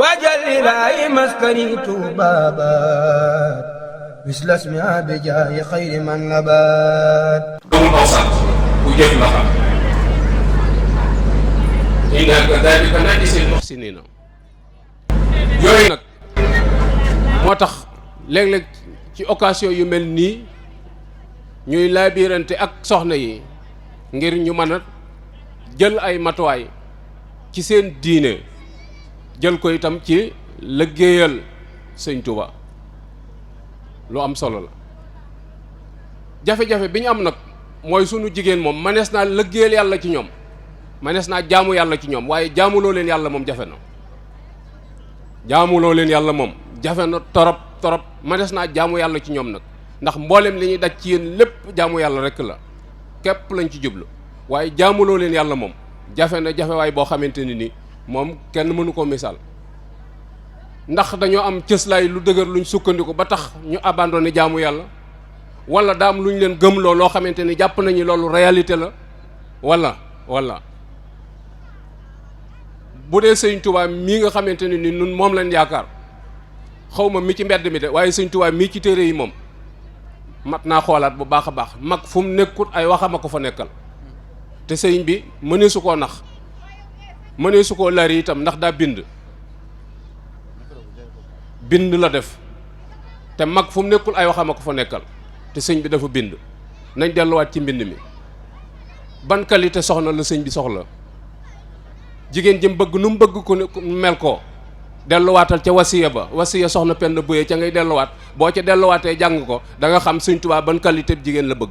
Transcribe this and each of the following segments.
wajal ilaahi maskani tuubaabaat misla ismihaa bijaahi xayri man nabaat. amul aw sant bu jëf la xam. innaa kazaalika najzil muhsiniina. yooyu nag moo tax léeg-léeg ci occasion yu mel nii ñuy laabirante ak soxna yi ngir ñu mën a jël ay matuwaay ci seen diine. jël ko itam ci liggéeyal sëñ Tuuba lu am solo la. jafe-jafe bi ñu am nag mooy sunu jigéen moom manees naa liggéeyal yàlla ci ñoom manees naa jaamu yàlla ci ñoom waaye jaamuloo leen yàlla moom jafe na. jaamuloo leen yàlla moom jafe na torop torop manees naa jaamu yàlla ci ñoom nag ndax mboolem li ñuy daj ci yéen lépp jaamu yàlla rek la képp lañ ci jublu waaye jaamuloo leen yàlla moom jafe na jafewaay boo xamante ni nii moom kenn mënu ko misaal ndax dañoo am cëslaay lu dëgër luñ sukkandiku ba tax ñu abandonné jaamu yàlla wala daam luñ leen gëmloo loo xamante ni jàpp nañu loolu réalité la wala bu dee sëñ Tuubaa mii nga xamante ni nun moom lañ yaakaar xaw ma mi ci mbedd mi de waaye sëñ Tuubaa mii ci téere yi moom mat naa xoolaat bu baax a baax mag fu mu nekkut ay waxama ko fa nekkal te sëñ bi mëneesu koo nax mëneesu koo lari itam ndax daa bind la def te mag fu mu nekkul ay waxama ko fa nekkal te sëñ bi dafa bind. nañ delluwaat ci mbind mi ban qualité soxna la sëñ bi soxla jigéen jëm bëgg nu mu bëgg ko mel ko delluwaatal ca wasiya ba wasiya soxna penn buye ca ngay delluwaat boo ca delluwaatee jàng ko da nga xam sëñ Tuubaa ban qualité jigéen la bëgg.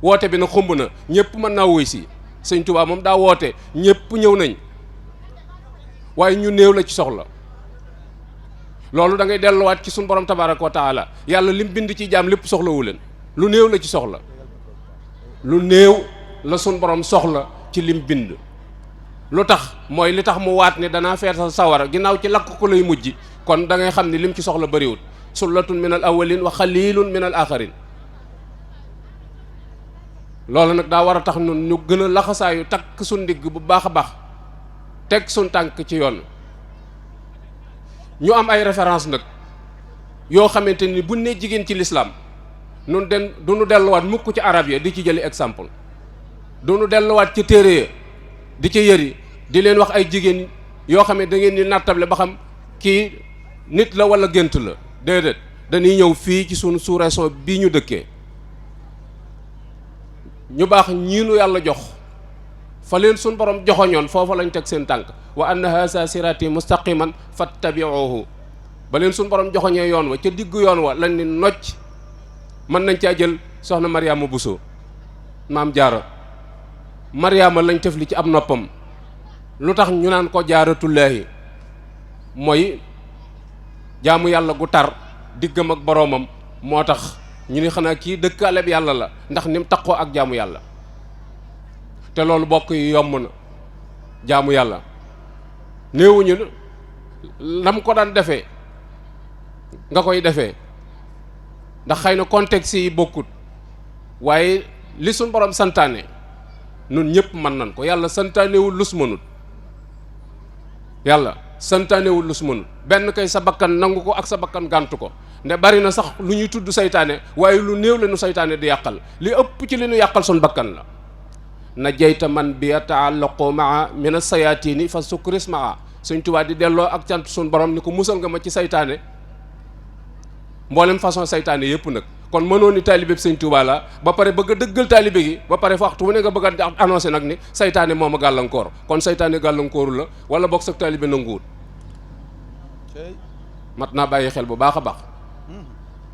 woote bi nag xumb na ñëpp mën naa wuy si sëñ Tuubaa moom daa woote ñëpp ñëw nañ waaye ñu néew la ci soxla loolu da ngay delluwaat ci suñu borom tabaaraka wa taala yàlla lim bind ci jaam lépp soxlawu leen lu néew la ci soxla lu néew la suñu borom soxla ci lim bind. lu tax mooy li tax mu waat ne danaa feetal sawara ginnaaw ci lakk ko lay mujj kon da ngay xam ne lim ci soxla bëriwul sullatun min al awwalin wa xalilun min al axirin. loolu nag daa war a tax ñun ñu gën a laxasaayu takk suñ ndigg bu baax a baax teg suñ tànk ci yoon ñu am ay référence nag yoo xamante ni bu ne jigéen ci lislaam nun du nu delluwaat mukk ci arab ya di ci jëli exemple du nu delluwaat ci téere ya di ci yëri di leen wax ay jigéen yoo xam ne da ngeen di nattable ba xam kii nit la wala gént la déedéet dañuy ñëw fii ci sunu sous-région bii ñu dëkkee ñu baax ñiinu yàlla jox fa leen suñ borom joxoñoon foofa lañ teg seen tànk wa anna haza sirati mustaqiman fattabi'uhu ba leen suñ borom joxoñee yoon wa ca diggu yoon wa lañ ni nocc mën nañ caa jël soxna Mariama Bousso maam Jaara Mariama lañ tef li ci ab noppam lu tax ñu naan ko jaaratullaahi mooy jaamu yàlla gu tar diggam ak boroomam moo tax ñu ni xanaa kii dëkkaaleb yàlla la ndax ni mu taqoo ak jaamu yàlla te loolu bokk yi yomb na jaamu yàlla néewuñu lam ko daan defee nga koy defee ndax xëy na contexte yi bokkut waaye li suñ borom santaane nun ñëpp mën nañ ko yàlla santaanewul lus mënut yàlla santaanewul lus mënut benn kay sa bakkan nangu ko ak sa bakkan gàntu ko nde bari na sax lu ñuy tudd saytaane waaye lu néew la nu saytaane di yàqal li ëpp ci li nu yàqal sun bakkan la na jeyta man bi yataallaqu maa min as-sayatini fa sukris maa Sëñ Tuubaa di delloo ak cant sun borom ni ko musal nga ma ci saytaane mboolem façon saytaane yëpp nag kon mënoo ni taalibe bi Sëñ Tuubaa la ba pare bëgg a dëggal taalibe gi ba pare waxtu wu ne nga bëgg a annoncé nag ni saytaane moom a gàllankoor kon saytaane gàllankooru la wala boog sa taalibe nanguwut mat naa bàyyi xel bu baax a baax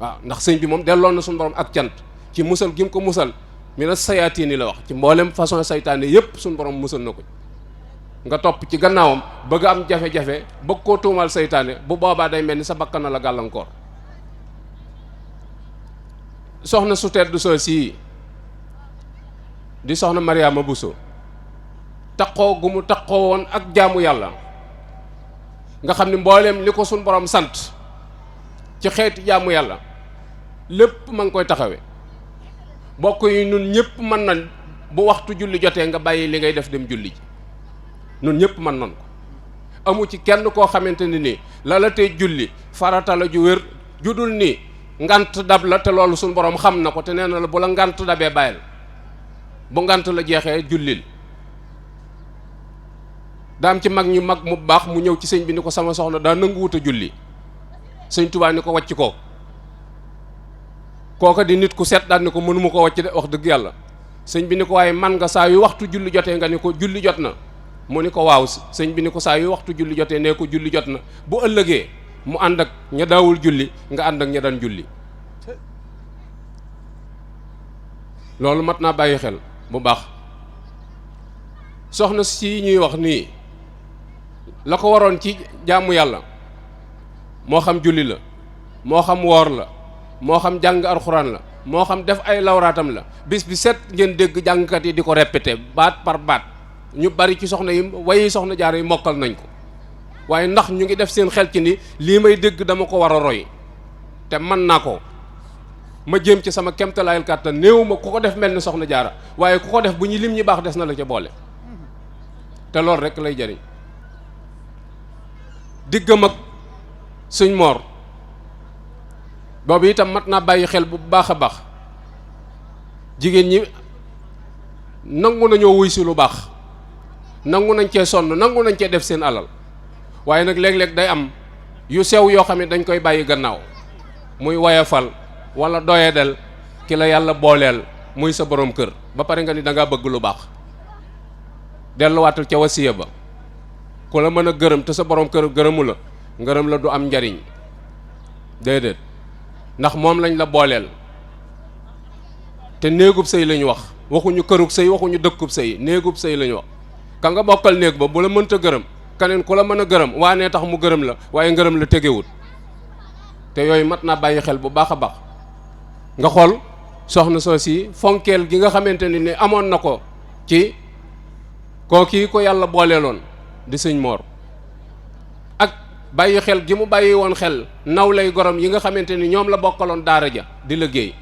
waaw ndax sëñ bi moom delloon na suñu borom ak cant ci musal gi mu ko musal mina sayaatini la wax ci mboolem façon saytaane yépp suñu borom musal na ko nga topp ci gannaawam bëgg am jafe-jafe bëgg koo tuumal saytaane bu boobaa day mel ni sa bakkan na la gàllankoor. soxna su tedd soo sii di soxna Mariama Bousso taqoo gu mu taqoo woon ak jaamu yàlla nga xam ni mbooleem li ko suñu borom sant ci xeeti jaamu yàlla lépp ma ngi koy taxawe bokk yi nun ñëpp mën nañ bu waxtu julli jotee nga bàyyi li ngay def dem julli ji nun ñëpp mën nañ ko amu ci kenn koo xamante ni nii la la tey julli farata la ju wér judul nii ngant dab la te loolu suñu borom xam na ko te nee na la bu la ngant dabee bàyyil bu ngant la jeexee jullil daam ci mag ñu mag mu baax mu ñëw ci sëñ bi ni ko sama soxna daa nanguwut a julli sëñ Tuubaa ni ko wàcc ko kooka di nit ku set daal ni ko mënuma ko wàcc de wax dëgg yàlla sëñ bi ni ko waaye man nga saa yu waxtu julli jotee nga ni ko julli jot na mu ni ko waaw sëñ bi ni ko saa yu waxtu julli jotee nee ko julli jot na bu ëllëgee mu ànd ak ña daawul julli nga ànd ak ña daan julli loolu mat naa bàyyi xel bu baax soxna si ñuy wax nii la ko waroon ci jaamu yàlla moo xam julli la moo xam woor la moo xam jàng alxuraan la moo xam def ay lawraatam la bis bi set ngeen dégg jàngkat yi di ko répété baat par baat ñu bari ci soxna yi wayi soxna jaara yi mokkal nañ ko waaye ndax ñu ngi def seen xel ci ni lii may dégg dama ko war a roy te mën naa ko ma jéem ci sama kemtalaayal kàttan néew ma ku ko def mel ni soxna jaara waaye ku ko def bu ñu lim ñi baax des na la ca boole te loolu rek lay jariñ diggam ak sëñ Moor boobu itam mat naa bàyyi xel bu baax a baax jigéen ñi nangu nañoo wuy si lu baax nangu nañ cee sonn nangu nañ cee def seen alal waaye nag léeg-léeg day am yu sew yoo xam ne dañ koy bàyyi gannaaw muy woyafal wala doyadel ki la yàlla booleel muy sa borom kër ba pare nga ni da ngaa bëgg lu baax delluwaatal ca wasiya ba ku la mën a gërëm te sa borom kër gërëmu la ngërëm la du am njariñ déedéet ndax moom lañ la booleel te néegub sëy lañu wax waxuñu kërug sëy waxuñu dëkkub sëy néegub sëy lañu wax ka nga bokkal néeg ba bu la mënta gërëm keneen ku la mën a gërëm waanee tax mu gërëm la waaye ngërëm la tegewut te yooyu mat naa bàyyi xel bu baax a baax nga xool soxna soo si fonkeel gi nga xamante ni amoon na ko ci kooki ko yàlla booleeloon di sëñ Moor ak bàyyi xel gi mu bàyyi woon xel naw lay gorom yi nga xamante ni ñoom la bokkaloon daara ja di liggéey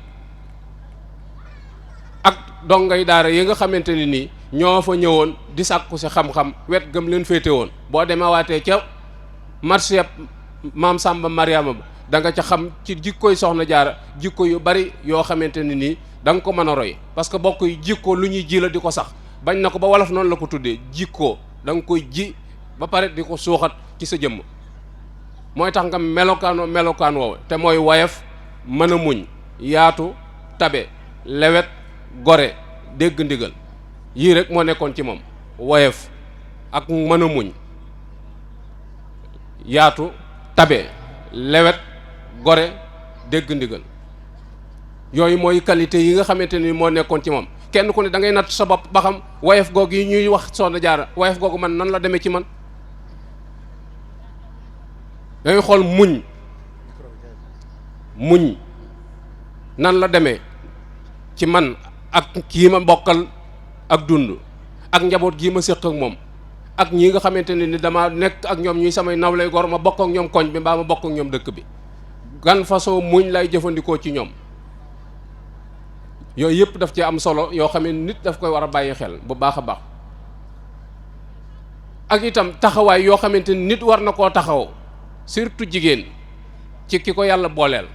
ak dongay daara yi nga xamante ni nii ñoo fa ñëwoon di sàkku si xam-xam wet gëm leen féete woon boo demee waatee ca marché maam Samba Mariama ba da nga ca xam ci jikkoy soxna jaara jikko yu bari yoo xamante ni nii da nga ko mën a roy parce que bokk yi jikko lu ñuy ji la di ko sax bañ na ko ba wolof noonu la ko tuddee jikko da nga koy ji ba pare di ko suuxat ci sa jëmm mooy tax nga melokaan woowu te mooy woyof mën a muñ yaatu tabe lewet gore dégg ndigal yii rek moo nekkoon ci moom woyof ak mën a muñ yaatu tabe lewet gore dégg ndigal yooyu mooy qualité yi nga xamante ni moo nekkoon ci moom kenn ku ne da ngay natt sa bopp ba xam woyof googu yi ñuy wax soxna jaara woyof googu man nan la demee ci man dangay xool muñ nan la demee ci man ak kii ma bokkal ak dund ak njaboot gii ma séq ak moom ak ñi nga xamante ne ni dama nekk ak ñoom ñuy samay nawlay gor ma bokk ak ñoom koñ bi mbaa ma bokk ak ñoom dëkk bi gan façon muñ lay jëfandikoo ci ñoom yooyu yëpp daf ci am solo yoo xam ne nit daf koy war a bàyyi xel bu baax a baax ak itam taxawaay yoo xamante ni nit war na koo taxaw surtout jigéen ci ki ko yàlla booleel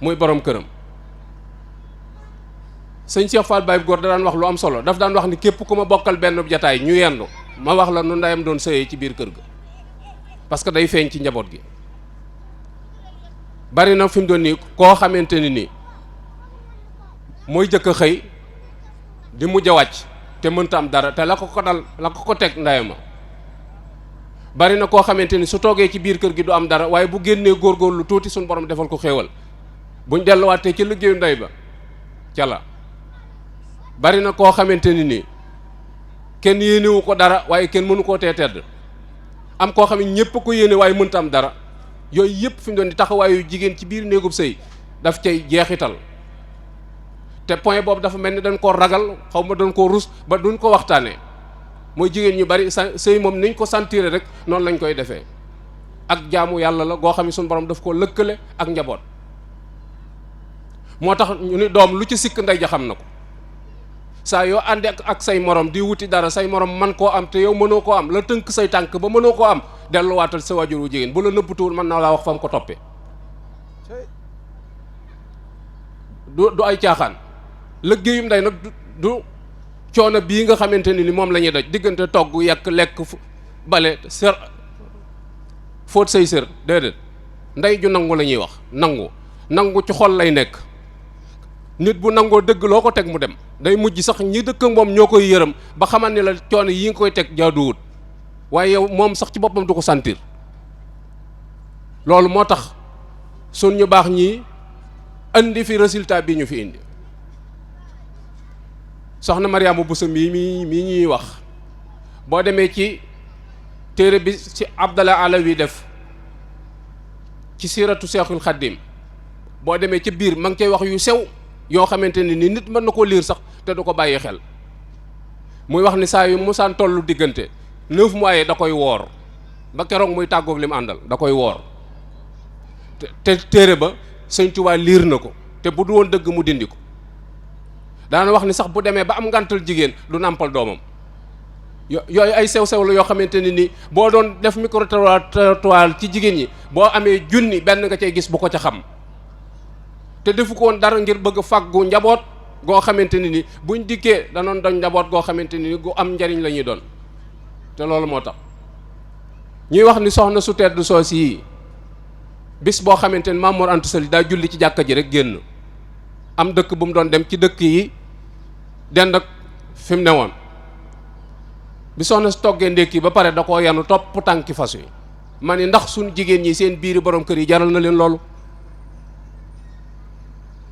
muy borom këram sëñ Cheikh Fall Baye Góor da daan wax lu am solo daf daan wax ni képp ku ma bokkal benn jataay ñu yendu ma wax la nu ndeyam doon sëyee ci biir kër ga parce que day feeñ ci njaboot gi bari na fi mu doon nii koo xamante ni nii mooy jëkk a xëy di mujj a wàcc te mënta am dara te la ko dal la ko teg ndeyama bari na koo xamante ni su toogee ci biir kër gi du am dara waaye bu génnee góorgóorlu tuuti suñu borom defal ko xéewal buñ delluwaatee ci liggéeyu ndey ba ca la bari na koo xamante ni nii kenn yéenewu ko dara waaye kenn mënu koo tee tedd am koo xam ne ñëpp ko yéene waaye mënta am dara yooyu yëpp fi mu doon di taxawaayu jigéen ci biir néegub sëy daf cay jeexital te point boobu dafa mel ni dañ koo ragal xaw ma dañ koo rus ba duñ ko waxtaanee mooy jigéen ñu bari sëy moom niñ ko sentir rek noonu lañ koy defee ak jaamu yàlla la goo xam ne suñu borom daf koo lëkkale ak njaboot moo tax ñu ni doom lu ci sikk ndey ja xam na ko saa yoo ànd ak say morom di wuti dara say morom man koo am te yow mënoo koo am la tënk say tànk ba mënoo koo am delluwaatal sa waajur wu jigéen bu la nëbbatuwul mën naa laa wax fa mu ko toppee du ay caaxaan liggéeyum ndey nag du coono bii nga xamante ni moom la ñuy daj diggante togg yàq lekk bale sër fóot say sër déedéet ndey ju nangu la ñuy wax nangu ci xol lay nekk nit bu nangoo dëgg loo ko teg mu dem day mujj sax ñi dëkk ak moom ñoo koy yërëm ba xamal ni la coono yi nga koy teg jaaduwut waaye yow moom sax ci boppam du ko sentir loolu moo tax sun ñu baax ñii indi fi résultat bi ñu fi indi soxna Mariama Bousso mii ñuy wax boo demee ci téere bi ci Abdallah Alawi def ci siiratu Seexul Xaddim boo demee ci biir ma ngi koy wax yu sew yoo xamante ni nit mën na koo liir sax te du ko bàyyi xel muy wax ni saa yu musaan tollu diggante 9 mois da koy woor ba keroog muy tàggoog li mu àndal da koy woor te téere ba Sëñ Tuubaa liir na ko te bu du woon dëgg mu dindi ko daana wax ni sax bu demee ba am ngàntal jigéen du nàmpal doomam yooyu ay sew-sew la yoo xamante ni boo doon def micro-trottoir ci jigéen ñi boo amee junni benn nga cay gis bu ko ca xam te defu ko woon dara ngir bëgg fàggu njaboot goo xamante ni buñ dikkee danoon doon njaboot goo xamante ni gu am njariñ la ñuy doon te loolu moo tax ñuy wax ni soxna su tedd soos yi bis boo xamante ni Maam Mor Anta Sali daa julli ci jàkka ji rek génn am dëkk bu mu doon dem ci dëkk yi dend ak fi mu ne woon bi soxna si toggee ndékki ba pare da koo yanu topp tànki fas wi ma ni ndax suñ jigéen ñi seen biiri borom kër yi jaral na leen loolu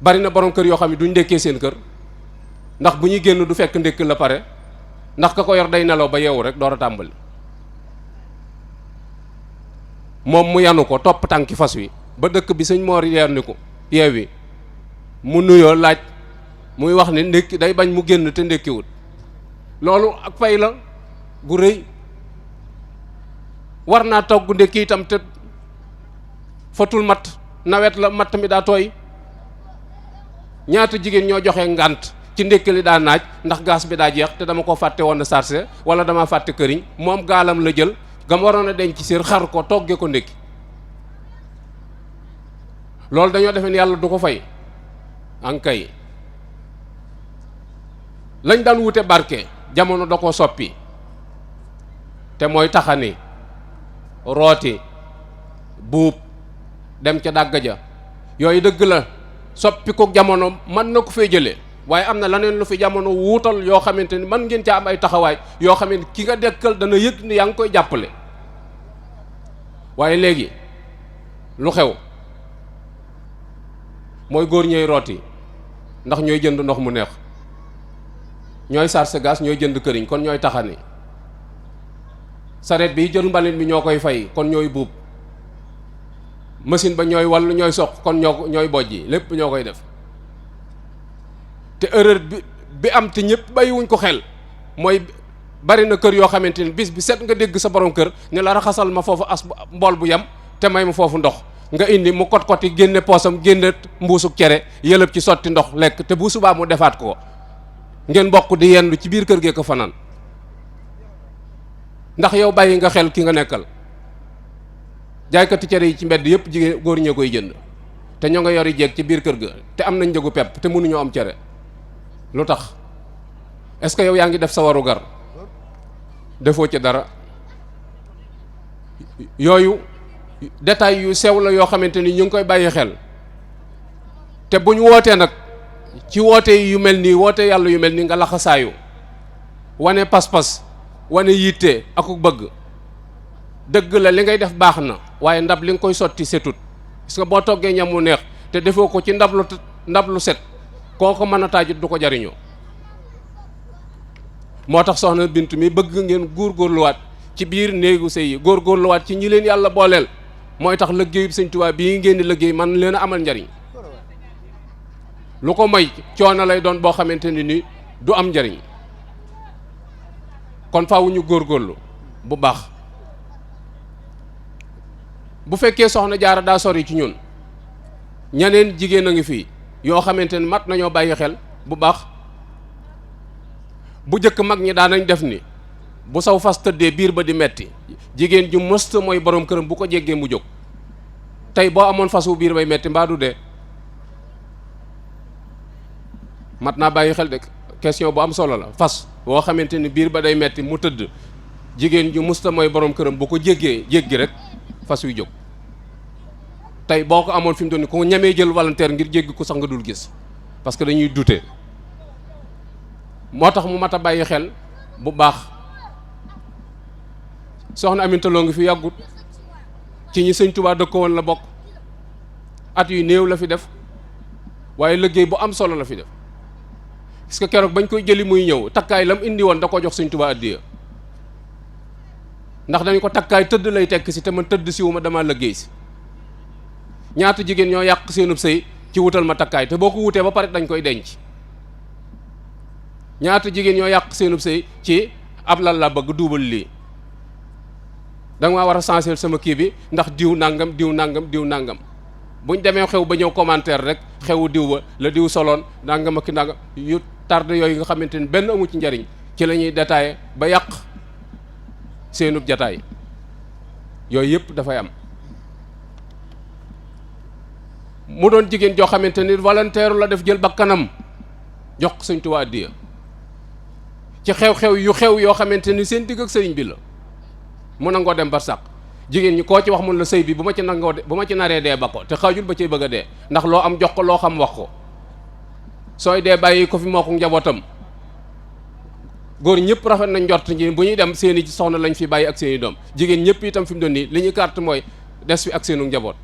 bari na borom kër yoo xam ne duñ ndékkee seen kër ndax bu ñuy génn du fekk ndékk la pare ndax ka ko yor day nelaw ba yeewu rek door a tàmbali moom mu yanu ko topp tànki fas wi ba dëkk bi sëñ Moor yeer ni ko yeewi mu nuyoo laaj muy wax ne ndékki day bañ mu génn te ndékkiwut loolu ak fay la gu rëy war naa togg ndékki itam te fatul matt nawet la matt mi daa tooy ñaata jigéen ñoo joxe ngànt ci ndékki li daa naaj ndax gaz bi daa jeex te dama ko fàtte woon na chargé wala dama fàtte këriñ moom gaalam la jël gam waroon a denc séer xar ko togge ko ndékki loolu dañoo defe ne yàlla du ko fay ankay lañ daan wute barke jamono da ko soppi te mooy taxani rooti buub dem ca dàgg ja yooyu dëgg la soppi ko jamono mën na ko fee jëlee waaye am na leneen lu fi jamono wuutal yoo xamante ni mën ngeen ca am ay taxawaay yoo xam ne ki nga dekkal dana yëg ni yaa ngi koy jàppale waaye léegi lu xew mooy góor ñooy rooti ndax ñooy jënd ndox mu neex ñooy sarse gas ñooy jënd këriñ kon ñooy taxani saret bi jël mbalit bi ñoo koy fay kon ñooy buub machine ba ñooy wall ñooy soq kon ñooy bojji lépp ñoo koy def te erreur bi am te ñëpp bàyyiwuñ ko xel mooy bari na kër yoo xamante ni bis bi set nga dégg sa borom kër ne la raxasal ma foofu as mbool bu yam te may ma foofu ndox nga indi mu kot-koti génne poosam génne mbuusuk cere yëlëb ci sotti ndox lekk te bu subaa mu defaat ko ngeen bokk di yendu ci biir kër gee ko fanaan ndax yow bàyyi nga xel ki nga nekkal jaaykati cere yi ci mbedd yëpp jigéen góor ñee koy jënd te ñoo nga yori jeeg ci biir kër ga te am nañ njëgu pepp te mënuñoo am cere lu tax est-ce que yow yaa ngi def sa waru gar defoo ci dara yooyu détail yu sew la yoo xamante ni ñu ngi koy bàyyi xel te bu ñu wootee nag ci woote yu mel nii woote yàlla yu mel nii nga laxasaayu wane pas-pas wane yitte akuk bëgg dëgg la li ngay def baax na waaye ndab li nga koy sotti setut parce que boo toggee ñam mu neex te defoo ko ci ndab lu set koo ko mën a taajut du ko jariñoo moo tax soxna Bintu mi bëgg ngeen góorgóorluwaat ci biir néegu sëy yi góorgóorluwaat ci ñi leen yàlla booleel mooy tax liggéeyu Sëñ Tuubaa bii ngeen di liggéey man leen a amal njariñ lu ko may coono lay doon boo xamante ni du am njariñ kon faaw ñu góorgóorlu bu baax bu fekkee soxna Jaara daa sori ci ñun ñeneen jigéen a ngi fii yoo xamante ni mat nañoo bàyyi xel bu baax bu jëkk mag ñi daan nañ def ni bu saw fas tëddee biir ba di metti jigéen ju mësta mooy borom këram bu ko jéggee mu jóg. tey boo amoon fas wu biir bay metti mbaa du dee? mat naa bàyyi xel de, question bu am solo la. fas boo xamante ni biir ba day metti mu tëdd, jigéen ju mësta mooy borom këram bu ko jéggi rek fas wi jóg. tey boo ko amoon fi mu doon ni ko ñamee jël volontaire ngir jéggi ko sax nga dul gis, parce que dañuy douter. moo tax mu mat a bàyyi xel bu baax. soxna Aminta Lo ngi fi yàggut, ci ñi sëñ Tuubaa dëkk woon la bokk. at yu néew la fi def, waaye liggéey bu am solo la fi def. parce que keroog bañ koy jëli muy ñëw takkaay lam indi woon da ko jox sëñ Tuubaa addiya. ndax dañu ko takkaay tëdd lay tekk si te man tëdd si wu ma dama liggéey si. ñaata jigéen ñoo yàq seenub sëy ci wutal ma takkaay te boo ko wutee ba pare dañ koy denc. ñaata jigéen ñoo yàq seenub sëy ci ab lal la bëgg duubal lii, da nga war a changer sama kii bi ndax diw nangam diw nangam diw nangam. buñ demee xew ba ñëw commentaire rek xewu diw ba la diw soloon nangam ak nangam yu tardé yooyu nga xamante ni benn amu ci njariñ ci la ñuy détaillé ba yàq seenub jataay. yooyu yëpp dafay am. mu doon jigéen joo xamante ni volontaire la def jël bakkanam jox ko Sëñ Tuubaa addiya ci xew-xew yu xew yoo xamante ni seen digg ak sëriñ bi la mu nangoo dem barsàq. jigéen ñi koo ci wax mun la sëy bi bu ma ci naree dee ba ko te xaajul ba cay bëgg a dee, ndax loo am jox ko loo xam wax ko. sooy dee bàyyi ko fi moo ko njabootam. góor ñëpp rafet nañ njort ñi bu ñuy dem seeni soxna lañ fi bàyyi ak seeni doom. jigéen ñëpp itam fi mu doon nii li ñuy carte mooy des fi ak seenu njaboot.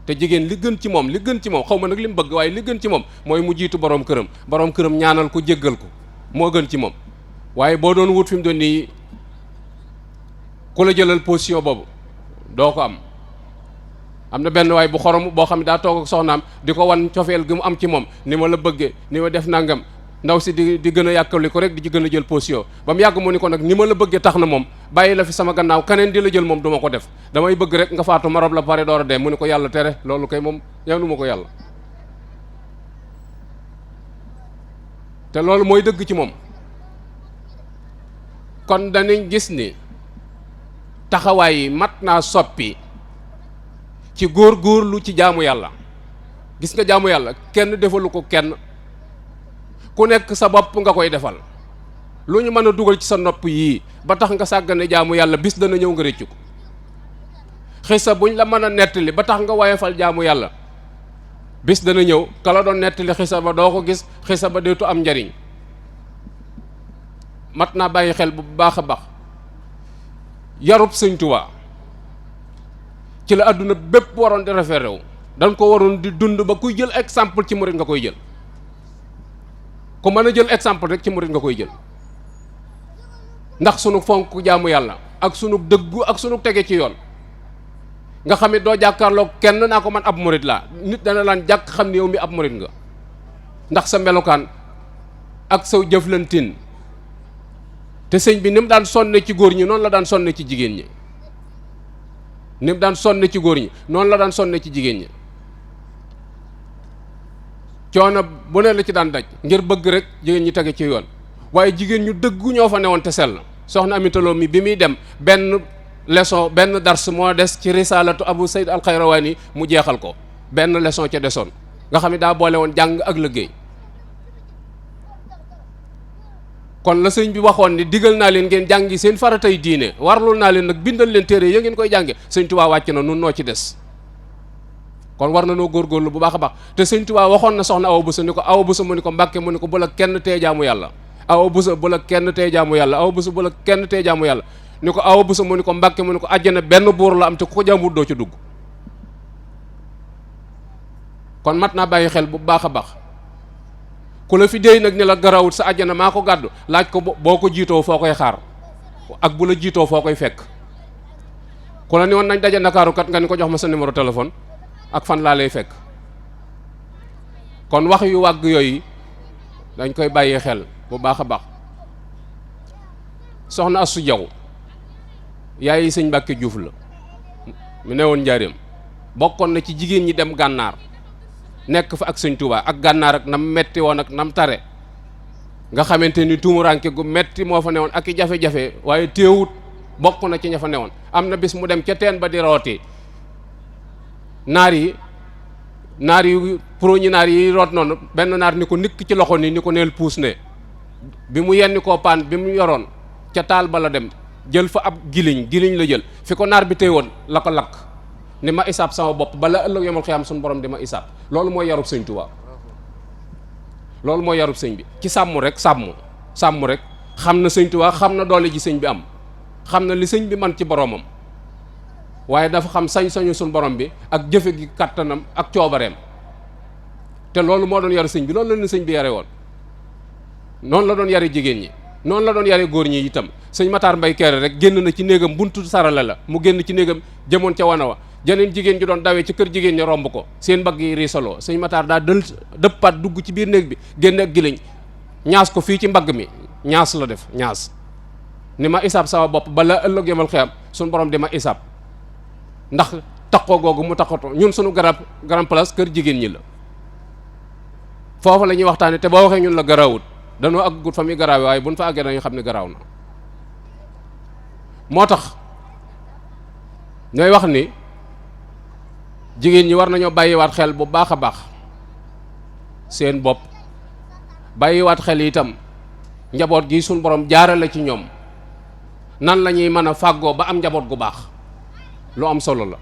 te jigéen li gën ci moom xaw ma nag li mu bëgg, waaye li gën ci moom mooy mu jiitu borom këram ñaanal ko jéggal ko moo gën ci moom. waaye boo doon wut fi mu doon nii ku la jëlal position boobu doo ko am. am na benn waay bu xorom boo xam ne daa toog ak soxnaam di ko wan cofeel gi mu am ci moom, ni ma la bëggee ni ma def nangam, ndaw si di gën a yàkkali ko rek di ci gën a jël position ba mu yàgg mu ni ko nag ni ma la bëggee tax na moom bàyyi la fi sama gannaaw keneen di la jël moom du ma ko def, damay bëgg rek nga faatu ma rob la pare door a dee. mu ni ko yàlla tere, loolu kay moom yanu ma ko yàlla. te loolu mooy dëgg ci moom. kon danañ gis ni taxawaay yi mat naa soppi ci góor-góorlu ci jaamu yàlla. gis nga jaamu yàlla kenn defalu ko kenn, ku nekk sa bopp nga koy defal. lu ñu mën a dugal ci sa nopp yii ba tax nga sàggane jaamu yàlla bis dana ñëw nga réccu ko. xisa buñ la mën a nettali ba tax nga woyofal jaamu yàlla bis dana ñëw ka la doon nettali xisa ba doo ko gis, xisa ba deetu am njariñ. mat naa bàyyi xel bu baax a baax. yarub Sëñ Tuubaa ci la àdduna bépp waroon di référé wu, dañ ko waroon di dund ba kuy jël exemple ci murit nga koy jël. ku mën a jël exemple rek ci murit nga koy jël, ndax sunu fonk jaamu yàlla ak sunu dëggu ak sunu tege ci yoon. nga xam ne doo jàkkaarloo kenn naa ko man ab murit laa, nit dana laan jàkk xam ne yow mi ab murit nga, ndax sa melokaan ak sa jëflantin. te sëñ bi ni mu daan sonne ci góor ñi noonu la daan sonne ci jigéen ñi, ni mu daan sonne ci góor ñi noonu la daan sonne ci jigéen ñi. coono bu ne la ci daan daj ngir bëgg rek jigéen ñi tege ci yoon. waaye jigéen ñu dëggu ñoo fa newoon te sell. soxna Aminta Lo mi bi muy dem benn leçon benn dars moo des ci risalatu Abu Sayd al-Xayrawaani mu jeexal ko, benn leçon ca desoon nga xam ne daa boole woon jàng ak liggéey. kon la sëñ bi waxoon ni digal naa leen ngeen jàngi seen faratay diine, warlul naa leen nag bindal leen téere ya ngeen koy jànge. sëñ Tuubaa wàcc na nun noo ci des. kon war na noo góorgóorlu bu baax a baax. te sëñ Tuubaa waxoon na soxna Awa Buso ni ko, Awa Buso mu ni ko Mbàkke mu ni ko bu la kenn tee jaamu yàlla. Awa Buso bu la kenn tee jaamu yàlla. Awa Buso bu la kenn tee jaamu yàlla. ni ko Awa Buso mu ni ko Mbàkke mu ni ko àjjana benn buur la am te ku ko jaamut doo ci dugg. kon mat naa bàyyi xel bu baax a baax. ku la fi déy nag ni la garawut sa àjjana maa ko gàddu, laaj ko boo ko jiitoo foo koy xaar ak bu la jiitoo foo koy fekk. ku la ni woon nañ daje Ndakaaru kat nga ni ko jox ma sa numéro téléphone ak fan laa lay fekk. kon wax yu wàgg yooyu dañ koy bàyyi xel bu baax a baax. soxna Astu Jaw yaay sëñ Mbàkke Juuf la mu newoon Njaaréem, bokkoon na ci jigéen ñi dem gànnaar nekk fa ak sëñ Tuubaa, ak gànnaar ak nam metti woon ak nam tare. nga xamante ni tuumuranke gu metti moo fa newoon ak i jafe-jafe waaye téewut bokk na ci ña fa newoon. am na bis mu dem ca teen ba di rooti naar yi pour ñi naar yi root noonu benn naar ni ko nikk ci loxo ni ko neel puus ne bi mu yenni koo paan bi mu yoroon ca taal ba la dem jël fa ab giliñ la jël fi ko naar bi téye woon la ko lakk ni ma isaab sama bopp bala ëllëg yomal xiyaam suñu borom di ma isaab. loolu mooy yarub sëñ Tuubaa, loolu mooy yarub sëñ bi ci sàmm rek sàmm rek xam na sëñ Tuubaa xam na doole ji sëñ bi am, xam na li sëñ bi man ci boromam, waaye dafa xam sañ-sañu suñu borom bi ak jëfe gi kattanam ak coobareem. te loolu moo doon yar sëñ bi, loolu la ñu sëñ bi yare woon. noonu la doon yare jigéen ñi, noonu la doon yare góor ñi itam. sëñ Matar Mbay Kéré rek génn na ci néegam buntu sarale la mu génn ci néegam jëmoon ca wana wa jeneen jigéen ji doon dawee ci kër jigéen ñi romb ko seen mbagg yi riisaloo sëñ Matar daa dëppaat dugg ci biir néeg bi génn ak giliñ ñaas ko fii ci mbagg mi, ñaas la def ñaas ni ma isaab sama bopp bala ëllëg yemal xiyam suñu borom di ma isaab. ndax takkoo googu mu takkatoo ñun suñu grand place kër jigéen ñi la foofu la ñuy waxtaane te boo waxee ñun la garaawut danoo àggut fa muy garaawe waaye buñ fa àggee dañu xam ne garaaw na. moo tax ñooy wax ni jigéen ñi war nañoo bàyyiwaat xel bu baax a baax seen bopp, bàyyiwaat xel itam njaboot gi suñ borom jaarale ci ñoom nan la ñuy mën a fàggoo ba am njaboot gu baax. lu am solo la.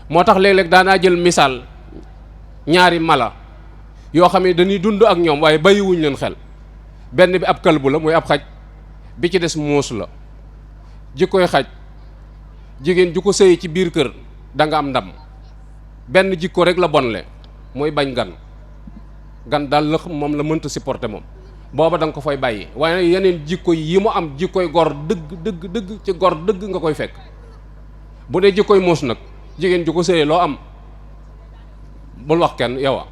moo tax léeg-léeg daanaa jël misaal ñaari mala yoo xam ne dañuy dund ak ñoom waaye bàyyiwuñ leen xel. benn bi ab kalbu la muy ab xaj, bi ci des muus la. jikkoy xaj jigéen ju ko sëy ci biir kër da nga am ndam. benn jikko rek la bonle mooy bañ gan daal la moom la mënta supporter moom booba da nga ko fay bàyyi. waaye yeneen jikko yi mu am jikkoy gor dëgg ci gor dëgg nga koy fekk. bu dee jikkoy muus nag jigéen ju ko sëyee loo am bul wax kenn yow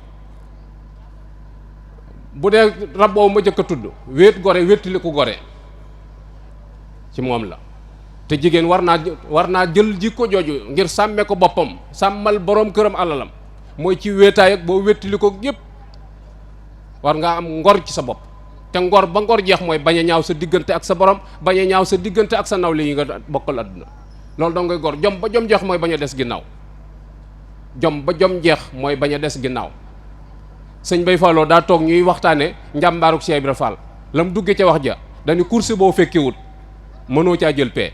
bu dee rab boobu ma jëkk a tudd wéet gore wéttili ku gore ci moom la. te jigéen war naa jël jikko jooju ngir sàmme ko boppam, sàmmal boroom këram alalam, mooy ci wéetaay ak boo wéttili ko yépp war ngaa am ngor ci sa bopp. te ngor ba ngor jeex mooy bañ a ñaaw sa diggante ak sa borom, bañ a ñaaw sa diggante ak sa nawle yi nga bokkal àdduna. loolu dong ngay gor. jom ba jom jeex mooy bañ a des ginnaaw, jom ba jom jeex mooy bañ a des ginnaaw. sëñ Bay Falloo daa toog ñuy waxtaane njàmbaaruk Cheikh Ibra Fall la mu duggee ca wax ja dañu course boo fekkiwut mënoo caa jël paie.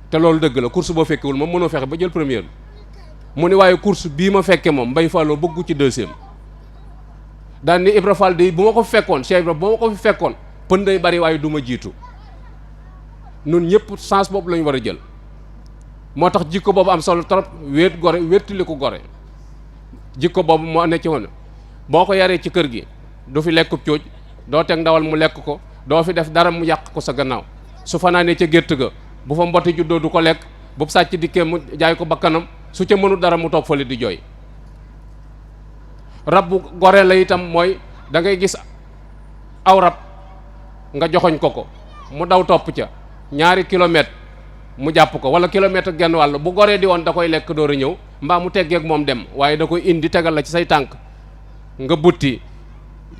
te loolu dëgg la, course boo fekkewul moom mënoo fexe ba jël première mu ni waaye course bii ma fekke moom Mbay Falloo bëggu ci deuxième. daan ni Ibra Fall de bu ma ko fi fekkoon, Cheikh Ibra bu ma ko fi fekkoon pën day bari waaye du ma jiitu. nun ñëpp sens boobu lañu war a jël. moo tax jikko boobu am solo trop, wéet gore wéttili ko gore. jikko boobu moo ne ci woon boo ko yaree ci kër gi du fi lekkub cooj, doo teg ndawal mu lekk ko, doo fi def dara mu yàq ko sa gannaaw. su fanaanee ca gétt ga bu fa mboti juddoo du ko lekk, bu sàcc dikkee mu jaay ko bakkanam, su ca mënul dara mu toog fële di jooy. rab bu gore la itam mooy da ngay gis aw rab nga joxoñ ko mu daw topp ca ñaari kilomètre mu jàpp ko wala kilomètre ak genn wàll. bu goree di woon da koy lekk door a ñëw mbaa mu teggeek moom dem, waaye da koy indi tegal la ci say tànk nga butti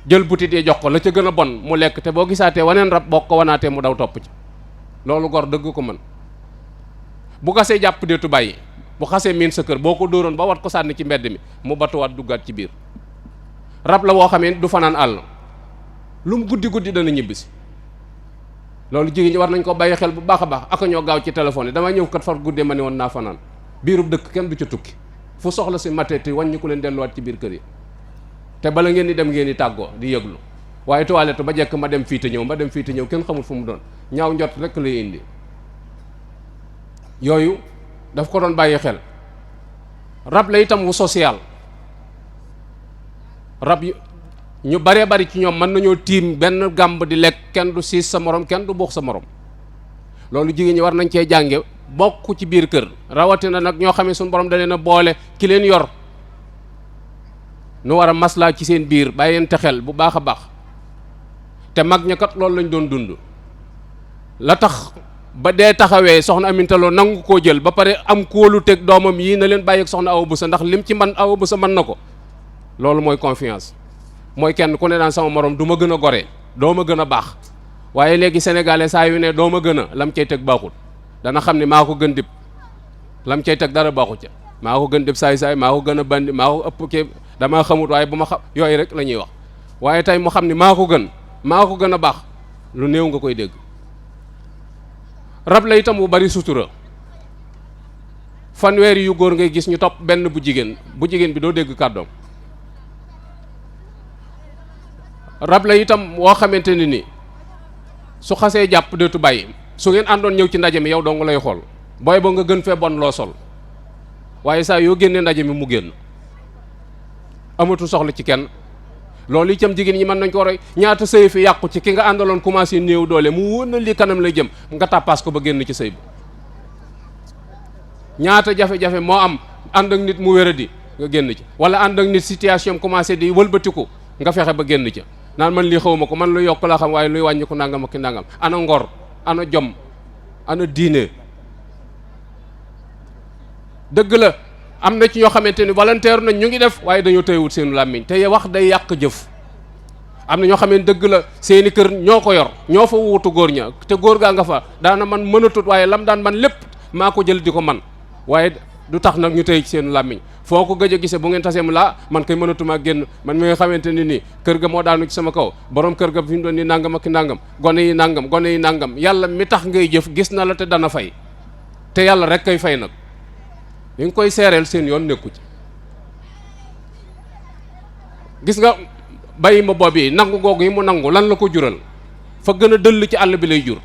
jël butit yi jox ko la ca gën a bon mu lekk. te boo gisaatee waneen rab boo ko wanaatee mu daw topp ca. loolu gor dëgg ko mën. bu xasee jàpp deetu bàyyi, bu xasee miin sa kër boo ko dóoroon ba wat ko sànni ci mbedd mi mu batuwaat duggaat ci biir. rab la woo xamee du fanaan àll, lu mu guddi dana ñibbisi. loolu jigéen ñi war nañ ko bàyyi xel bu baax a baax. ak ñoo gaaw ci téléphone yi damay ñëw kat far guddee ma ne woon naa fanaan. biirub dëkk kenn du ci tukki, fu soxla si mateti wàññi ku leen delluwaat ci biir kër yi. te bala ngeen di dem ngeen di tàggoo di yëglu, waaye toilette ba jekk ma dem fii te ñëw kenn xamul fu mu doon, ñaaw njot rek lay indi. yooyu daf ko doon bàyyi xel. rab la itam wu social. rab ñu baree bari ci ñoom mën nañoo tiim benn gàmb di lekk, kenn du siis sa morom, kenn du buux sa morom. loolu jigéen ñi war nañ cee jànge bokk ci biir kër. rawatina nag ñoo xam ne suñu borom da leen a boole ki leen yor, nu war a maslaa ci seen biir, bàyyente xel bu baax a baax. te mag ña kat loolu lañ doon dund. la tax ba dee taxawee soxna Aminta Lo nangu koo jël ba pare am kóolu teg doomam yii na leen bàyyi ak soxna Awa Bousso ndax lim ci man Awa Bousso mën na ko. loolu mooy confiance. mooy kenn ku ne daan sama morom du ma gën a gore doo ma gën a baax waaye léegi sénégalais saa yu ne doo ma gën a lam cay teg baaxul dana xam ne maa ko gën dib lam cay teg dara baaxu ca maa ko gën dib saay-saay maa ko gën a bandi maa ko ëpp kii damaa xamut waaye bu ma xam yooyu rek la ñuy wax waaye tey mu xam ne maa ko gën a baax lu néew nga koy dégg. rab la itam bu bari sutura fanweeri yu góor ngay gis ñu topp benn bu jigéen bi doo dégg kàddoom. rab la itam woo xamante ne ni su xasee jàpp dootu bàyyi su ngeen àndoon ñëw ci ndaje mi yow dong lay xool booy ba nga gën fee bon loo sol waaye saa yoo génnee ndaje mi mu génn amatu soxla ci kenn. loolu itam jigéen ñi mën nañ ko roy ñaata sëy fi yàqu ci ki nga àndaloon commencé néew doole mu wóor na lii kanam lay jëm nga tàppaas ko ba génn ci sëy bi ñaata jafe-jafe moo am ànd ak nit mu wéradi nga génn ci wala ànd ak nit situation commencé di wëlbatiku nga fexe ba génn ca naan man lii xaw ma ko man lu yokk laa xam waaye luy wàññi ko nangam ak ki nangam ana ngor ana jom ana diine. dëgg la am na ci ñoo xamante ni volontaire nañ ñu ngi def waaye dañoo tëywut seenu làmmiñ te wax day yàq jëf. am na ñoo xam ne dëgg la seeni kër ñoo ko yor ñoo fa wuutu góor ña te góor gaa nga fa daana man mënatut waaye lam daan man lépp maa ko jël di ko man waaye du tax nag ñu tëy ci seenu làmmiñ foo ko gëj a gisee bu ngeen tasee mu laa man koy mënatumaa génn man mi nga xamante ni nii kër ga moo daanu ci sama kaw borom kër ga fi mu doon ni nangam ak nangam gone yi nangam yàlla mi tax ngay jëf gis na la te dana fay te yàlla rek kay fay nag li nga koy seereel seen yoon nekku ci. gis nga bàyyi ma boobu yi nangu googu yi mu nangu lan la ko jural fa gën a dëll ci àll bi lay jur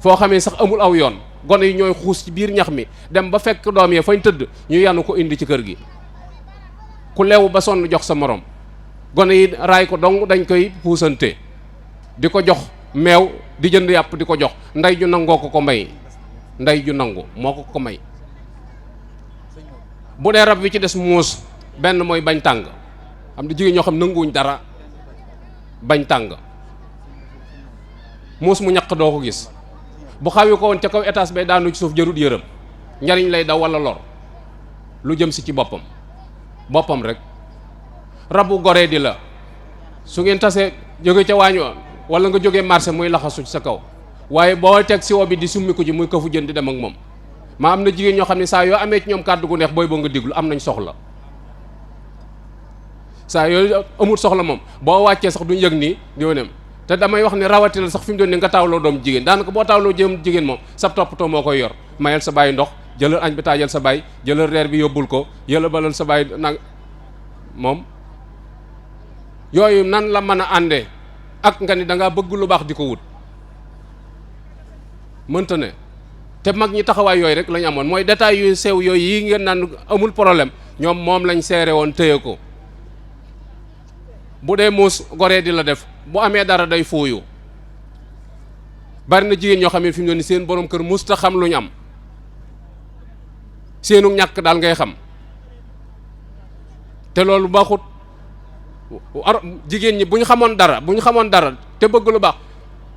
foo xamee sax amul aw yoon gone yi ñooy xuus ci biir ñax mi dem ba fekk doom yee fañ tëdd ñu yanu ko indi ci kër gi ku leew ba sonn jox sa morom gone yi raay ko dong dañ koy puusante di ko jox meew di jënd yàpp di ko jox ndey ju nangoo ko may ndey ju nangu moo ko may. bu dee rab wi ci des muus benn mooy bañ tàng xam ne jigéen ñoo xam nanguwuñ dara bañ tàng muus mu ñaq doo ko gis bu xawi ko woon ca kaw étage bay daanu ci suuf jarut yërëm njariñ lay daw wala lor lu jëm si ci boppam rek. rabu goree di la su ngeen tasee jóge ca waañ wala nga jógee marché muy laxasu ci sa kaw waaye boo teg si wo bi di summi ko ji muy kafu jën di dem ak moom. maa am na jigéen ñoo xam ne saa yoo amee ci ñoom kàddu gu neex booy boo nga diglu am nañ soxla saa yooyu amul soxla moom boo wàccee sax duñ yëg nii diw nem te damay wax ne rawatina sax fi mu doon ni nga taawloo doom jigéen daanaka boo taawloo jigéen moom sab toppatoo moo koy yor mayal sa bàyyi ndox jëlal añ bi taajal sa bàyyi jëlal reer bi yóbbul ko yëla balal sa bàyyi nag moom yooyu nan la mën a àndee ak nga ni da ngaa bëgg lu baax di ko wut mënta ne. te mag ñi taxawaay yooyu rek lañ amoon mooy détails yu sew yooyu yi ngeen naan amul problème ñoom moom lañ seere woon téye ko bu dee muus goree di la def bu amee dara day fooyu bari na jigéen ñoo xam ne fi mu ne seen borom kër musta xam lu ñu am seenu ñàkk daal ngay xam te loolu baaxut jigéen ñi bu ñu xamoon dara te bëgg lu baax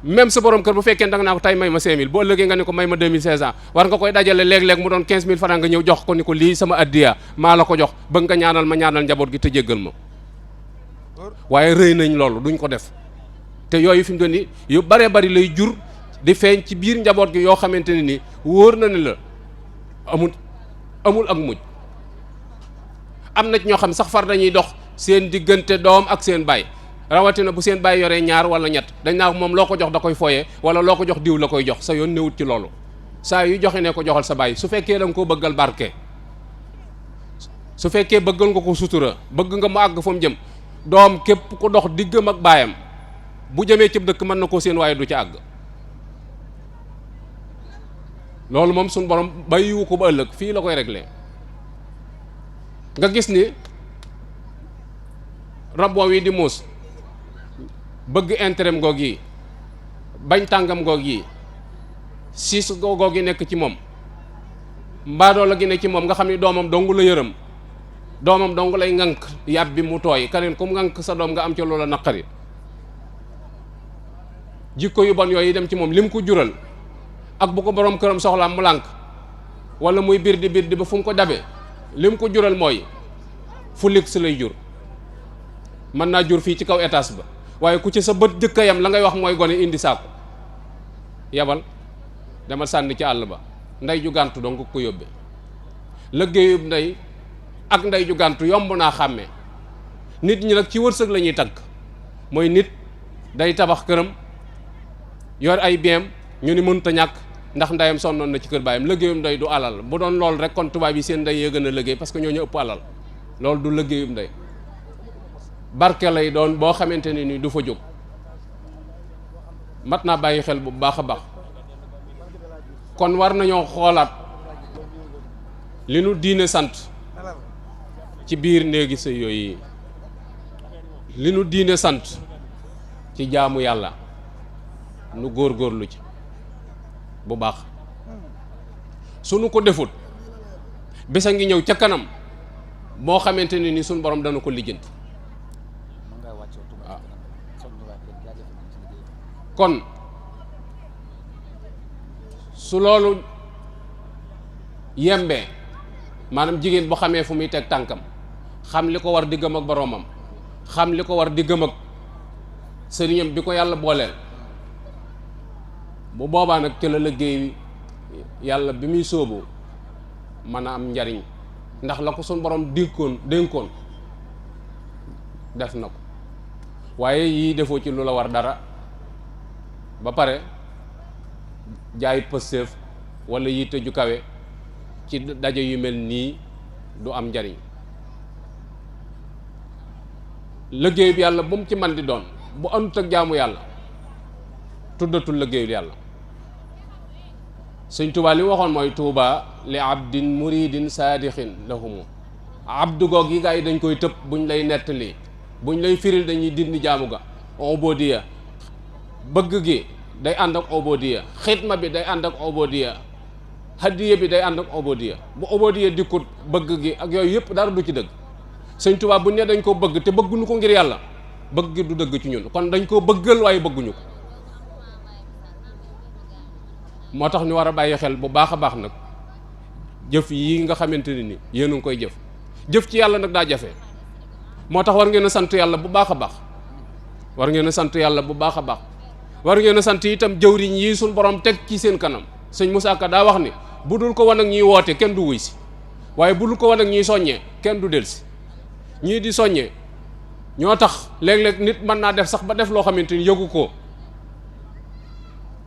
même sa borom kër bu fekkee danga naa ko tey may ma 5000 boo ëllëgee nga ne ko may ma 2500 war nga koy dajale léeg-léeg mu doon 15000 francs nga ñëw jox ko ni ko lii sama addiya maa la ko jox bëgg nga ñaanal ma ñaanal njaboot gi te jéggal ma waaye rëy nañ loolu duñ ko def te yooyu fi mu doon ni yu baree bari lay jur di feeñ ci biir njaboot gi yoo xamante ne ni wóor na ne la amul ak mujj am na ci ñoo xam sax far dañuy dox seen diggante doom ak seen baay rawatina bu seen bàyyi yoree ñaar wala ñett dañ naa moom loo ko jox da koy fooyee wala loo ko jox diw la koy jox sa yoon newut ci loolu saa yu joxe ne ko joxal sa bàyyi su fekkee da nga koo bëggal barke su fekkee bëggal nga ko sutura bëgg nga mu àgg fa mu jëm doom képp ku dox diggam ak baayam bu jëmee cib dëkk mën na koo seen waaye du ci àgg loolu moom suñ borom bàyyiwu ko ba ëllëg fii la koy réglé nga gis ni rab wi di muus bëgg intérêt goog yi bañ tàngam goog yi siis goog yi nekk ci moom mbaadoo la gi ne ci moom nga xam ni doomam dong la yërëm doomam dong lay ŋànk yàb bi mu tooy kaneen comme ŋànk sa doom nga am ci loola naqari jikko yu bon yooyu dem ci moom lim ko jural ak bu ko borom këram soxlaam mu lànk wala muy biir di ba fu mu ko dabee lim ko jural mooy fu lig si lay jur mën naa jur fii ci kaw étage ba waaye ku ci sa bët jëkka yam la ngay wax mooy gone indi saako yabal demal sànni ci àll ba ndey ju gàntu donc ko yóbbe liggéeyub ndey ak ndey ju gàntu yomb naa xàmmee nit ñi nag ci wërsëg la ñuy tagg mooy nit day tabax këram yor ay biam ñu ni mënut a ñàkk ndax ndeyam sonnoon na ci kër baayam liggéeyub ndey du alal bu doon lool rek kon tubaab yi seen ndey yee gën a liggéey parce que ñoo ñu ëpp alal loolu du liggéeyub ndey barke lay doon boo xamante ne ni du fa jóg mat naa bàyyi xel bu baax a baax kon war nañoo xoolaat li nu diine sant ci biir néegi sëy yooyu li nu diine sant ci jaamu yàlla nu góorgóorlu ci bu baax su nu ko defut bés a ngi ñëw ca kanam moo xamante ne ni suñ borom dana ko lijjanti waaw kon su loolu yembee maanaam jigéen bu xamee fu muy teg tànkam xam li ko war diggam ak boroomam xam li ko war diggam ak sëriñam bi ko yàlla booleel bu boobaa nag ca la liggéey yàlla bi muy sóobu mën a am njariñ ndax la ko suñ borom dénkoon def na ko waaye yii defoo ci lu la war dara ba pare jaay pëstéef wala yitte ju kawe ci daje yu mel nii du am njariñ liggéey bi yàlla bu mu ci man di doon bu andut ak jaamu yàlla tuddatul liggéeyul yàlla sëñ Tuubaa li waxoon mooy tuuba li abdin muridin saadixin lahumu abdu goog yi gaa yi dañ koy tëb buñ lay nettali buñ lay firil dañuy dindi jaamu ga ubodiya bëgg gi day ànd ak ubodiya xidma bi day ànd ak ubodiya hadiya bi day ànd ak ubodiya bu ubodiya dikkut bëgg gi ak yooyu yëpp dara du ci dëgg sëñ Tuubaa buñ ne dañ ko bëgg te bëgguñu ko ngir yàlla bëgg gi du dëgg ci ñun kon dañ koo bëggal waaye bëgguñu ko moo tax ñu war a bàyyi xel bu baax a baax nag jëf yi nga xamante ne ni yéen a ngi koy jëf ci yàlla nag daa jafe moo tax war ngeen a sant yàlla bu baax a baax war ngeen a sant yàlla bu baax a baax war ngeen a sant itam jëwriñ yi suñ borom teg ci seen kanam sëñ Moussa Ka daa wax ni bu dul ko wan ak ñiy woote kenn du wuy si waaye bu dul ko wan ak ñiy soññee kenn du del si ñii di soññee ñoo tax léeg-léeg nit mën naa def sax ba def loo xamante ni yëgu ko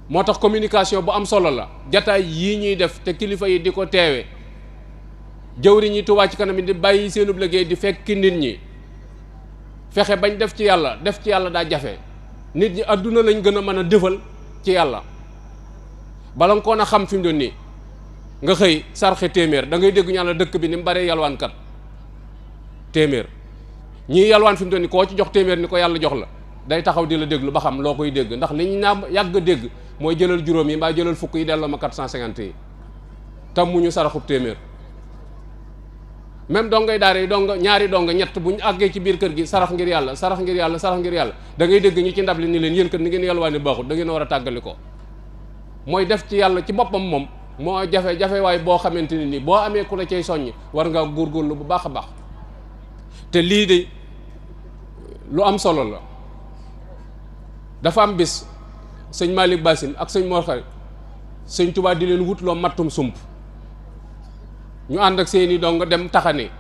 moo tax communication bu am solo la jataay yii ñuy def te kilifa yi di ko teewe jëwriñ yi Touba ci kanam yi di bàyyi seenub liggéey di fekki nit ñi fexe bañ def ci yàlla daa jafe nit ñi adduna lañ gën a mën a defal ci yàlla bala nga koon a xam fi mu doon nii nga xëy sarxe téeméer da ngay dégg ñu la dëkk bi ni mu baree yalwaankat téeméer ñii yalwaan fi mu doon nii koo ci jox téeméer ni ko yàlla jox la day taxaw di la déglu ba xam loo koy dégg ndax li ñu naa yàgg dégg mooy jëlal juróom yi mbaa jëlal fukk yi delloo ma 450 yi tam mu ñu saraxub téeméer même dongay daara yi ñaari donga ñett bu ñu àggee ci biir kër gi sarax ngir yàlla sarax ngir yàlla sarax ngir yàlla da ngay dégg ñi ci ndab li ni leen yéen kat ni ngeen yalwaani baaxul da ngeen war a tàggali ko mooy def ci yàlla ci boppam moom moo jafe waaye boo xamante ne nii boo amee ku la cay soññ war ngaa góorgóorlu bu baax a baax te lii de lu am solo la dafa am bis sëñ Malick Bassine ak sëñ Mor Xari sëñ Tuubaa di leen wutloo mattum sump ñu ànd ak seeni dong dem taxani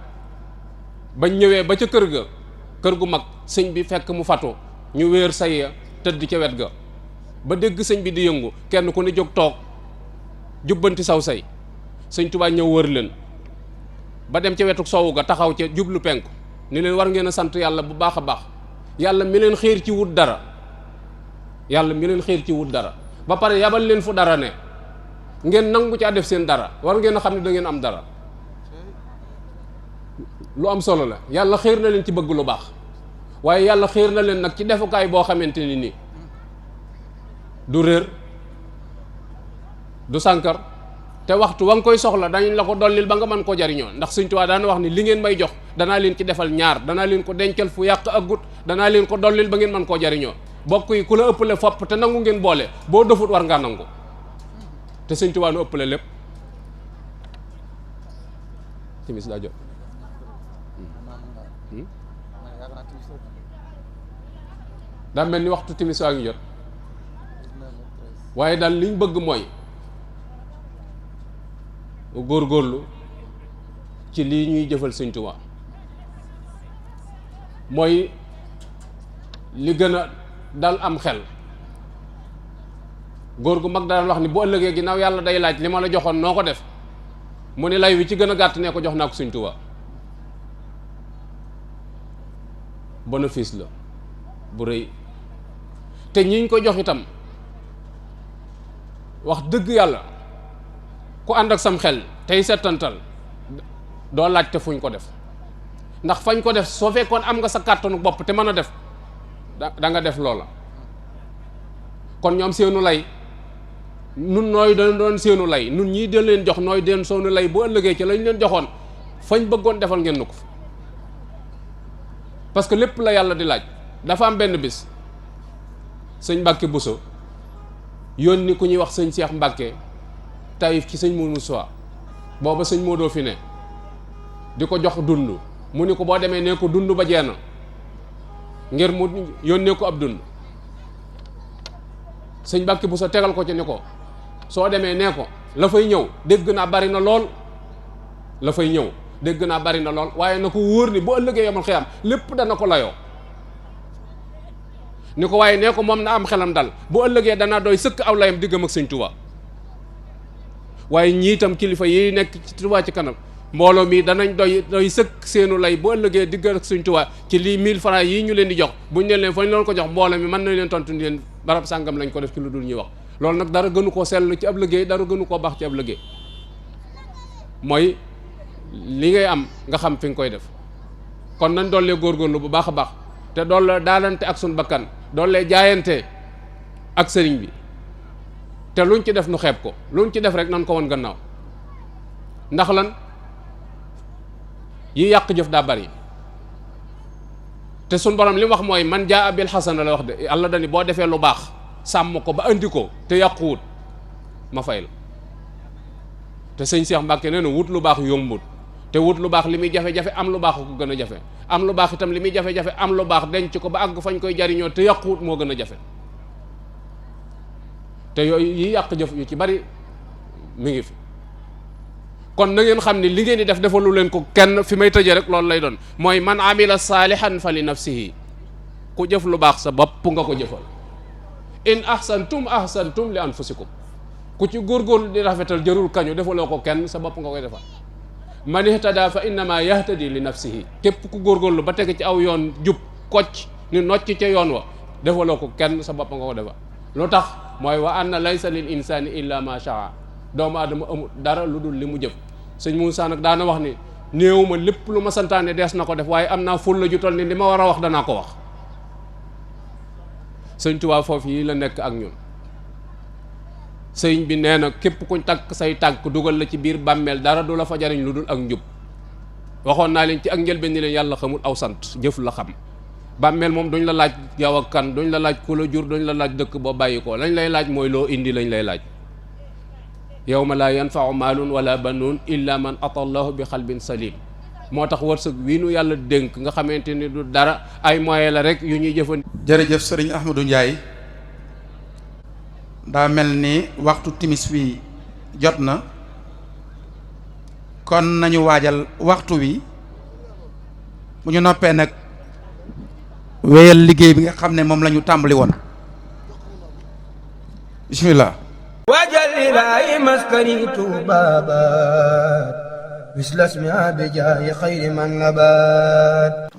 bañ ñëwee ba ca kër gu mag sëñ bi fekk mu fatu ñu wéer say ya tëdd ca wet ga ba dégg sëñ bi di yëngu kenn ku ne jóg toog jubbanti saw say sëñ Tuubaa ñëw wër leen ba dem ca wetu soowu ga taxaw ca jublu penku ni leen war ngeen a sant yàlla bu baax a baax yàlla mi leen xiir ci wut dara yàlla mi leen xiir ci wut dara ba pare yabal leen fu dara ne ngeen nangu caa def seen dara war ngeen a xam ne da ngeen am dara lu am solo la yàlla xiir na leen ci bëgg lu baax waaye yàlla xiir na leen nag ci defukaay boo xamante ni nii du réer du sànkar te waxtu wa nga koy soxla dañ la ko dollil ba nga mën koo jariñoo ndax Sëñ Tuubaa daana wax ni li ngeen may jox danaa leen ci defal ñaar danaa leen ko dencal fu yàq ak gut danaa leen ko dollil ba ngeen mën koo jariñoo bokk yi ku la ëppale fopp te nangu ngeen boole boo dofut war ngaa nangu te Sëñ Tuubaa nu ëppale lépp timis daa jot daa mel ni waxtu timis waa ngi jot waaye daal liñ bëgg mooy góorgóorlu ci lii ñuy jëfal Sëñ Tuubaa mooy li gën a dal am xel. góor gu mag daan wax ni bu ëllëgee ginnaaw yàlla day laaj li ma la joxoon noo ko def mu ne lay wi ci gën a gàtt ne ko jox naa ko Sëñ Tuubaa. bénéfice la bu rëy te ñiñ ko jox itam wax dëgg yàlla ku ànd ak sam xel tey settantal doo laajte fuñ ko def, ndax fañ ko def soo fekkoon am nga sa kàttanu bopp te mën a def da nga def loola. kon ñoom seenu lay nun nooy doon seenu lay nun ñii den leen jox nooy den soonu lay bu ëllëgee ci lañ leen joxoon fañ bëggoon defal ngeen nu ko fi, parce que lépp la yàlla di laaj. dafa am benn bis sëñ Mbàkke Buso yónni ku ñuy wax sëñ Seex Mbàkke Taïf ci sëñ Moussa booba sëñ Modou fi ne di ko jox dund, mu ni ko boo demee nee ko dund ba jeena ngir mu yónnee ko ab dund. sëñ Mbàkke Buso tegal ko ci ni ko soo demee nee ko la fay ñëw dégg naa bari na lool, la fay ñëw dégg naa bari na lool waaye na ko wóor ni bu ëllëgee yamal xiyam lépp dana ko layoo. ni ko waaye nee ko moom na am xelam dal bu ëllëgee dana doy sëkk aw layam diggam ak Sëñ Tuubaa. waaye ñii itam kilifa yi nekk ci Tuubaa ci kanam mbooloo mi danañ doy sëkk seenu lay bu ëllëgee diggal ak Sëñ Tuubaa ci lii 1000 francs yii ñu leen di jox buñ ne leen fañ leen ko jox mbooloo mi mën nañ leen tontu leen barab sàngam lañ ko def ci lu dul ñuy wax. loolu nag dara gënu koo sell ci ab liggéey, dara gënu koo baax ci ab liggéey mooy li ngay am nga xam fi nga koy def. kon nañ dollee góorgóorlu bu baax a baax te doole daalante ak suñ bakkan doole jaayante ak sëriñ bi te luñ ci def nu xeeb ko, luñ ci def rek nan ko won gannaaw. ndax lan yi yàq jëf daa bari te suñ borom li mu wax mooy man jaa bil xasana la wax de. yàlla dani boo defee lu baax sàmm ko ba andi ko te yàquwut ma fay la. te sëñ Seex Mbàkke nee na wut lu baax yombut, te wut lu baax li muy jafe-jafe am lu baax ko gën a jafe. am lu baax itam li muy jafe-jafe am lu baax denc ko ba àgg fañ koy jariñoo te yàquwut moo gën a jafe. te yooyu yi yàq jëf yu ci bari mi ngi fi. kon na ngeen xam ne li ngeen di def defalu leen ko kenn. fi may tëjee rek loolu lay doon mooy man amila saalihan fa li nafsihi, ku jëf lu baax sa bopp nga ko jëfal. in ahsantum ahsantum li anfusikum, ku ci góorgóorlu di rafetal jërul kañu, defaloo ko kenn, sa bopp nga koy defal. man ihtada fa innama yahtadi li nafsihi, képp ku góorgóorlu ba teg ci aw yoon jub kocc ni nocc ca yoon wa defaloo ko kenn, sa bopp nga ko defal. lu tax mooy wa anna laysa lil insani illa ma shaa, doomu aadama amul dara lu dul li mu jëf. sëñ Moussa nag daana wax ni néew ma lépp lu ma santaane dees na ko def waaye am naa ful la ju toll ni li ma war a wax danaa ko wax. sëñ Tuubaa foofu yi la nekk ak ñun. sëñ bi nee na képp kuñ takk say tànk dugal la ci biir bàmmeel dara du la fa jariñ lu dul ak njub. waxoon naa leen ci ak njëlbeen ni leen yàlla xamul aw sant, jëf la xam. bàmmeel moom duñ la laaj yow ak kan, duñ la laaj ku la jur, duñ la laaj dëkk boo bàyyi ko. lañ lay laaj mooy loo indi lañ lay laaj. yawma laa yanfau maalun wala banuun illa man ata allahu bi xalbin salim. moo tax wërsëg wii nu yàlla dénk nga xamante ni du dara ay moyen la rek yu ñuy jëfandi. jërëjëf sëriñ Ahmadou Ndiaye, daa mel ni waxtu timis wi jot na, kon nañu waajal waxtu wi. bu ñu noppee nag wéyal liggéey bi nga xam ne moom la ñu tàmbali woon. bismillah. wajal ilaahi maskani tuubaabaat mislas mi abijaayi xayri man nabaat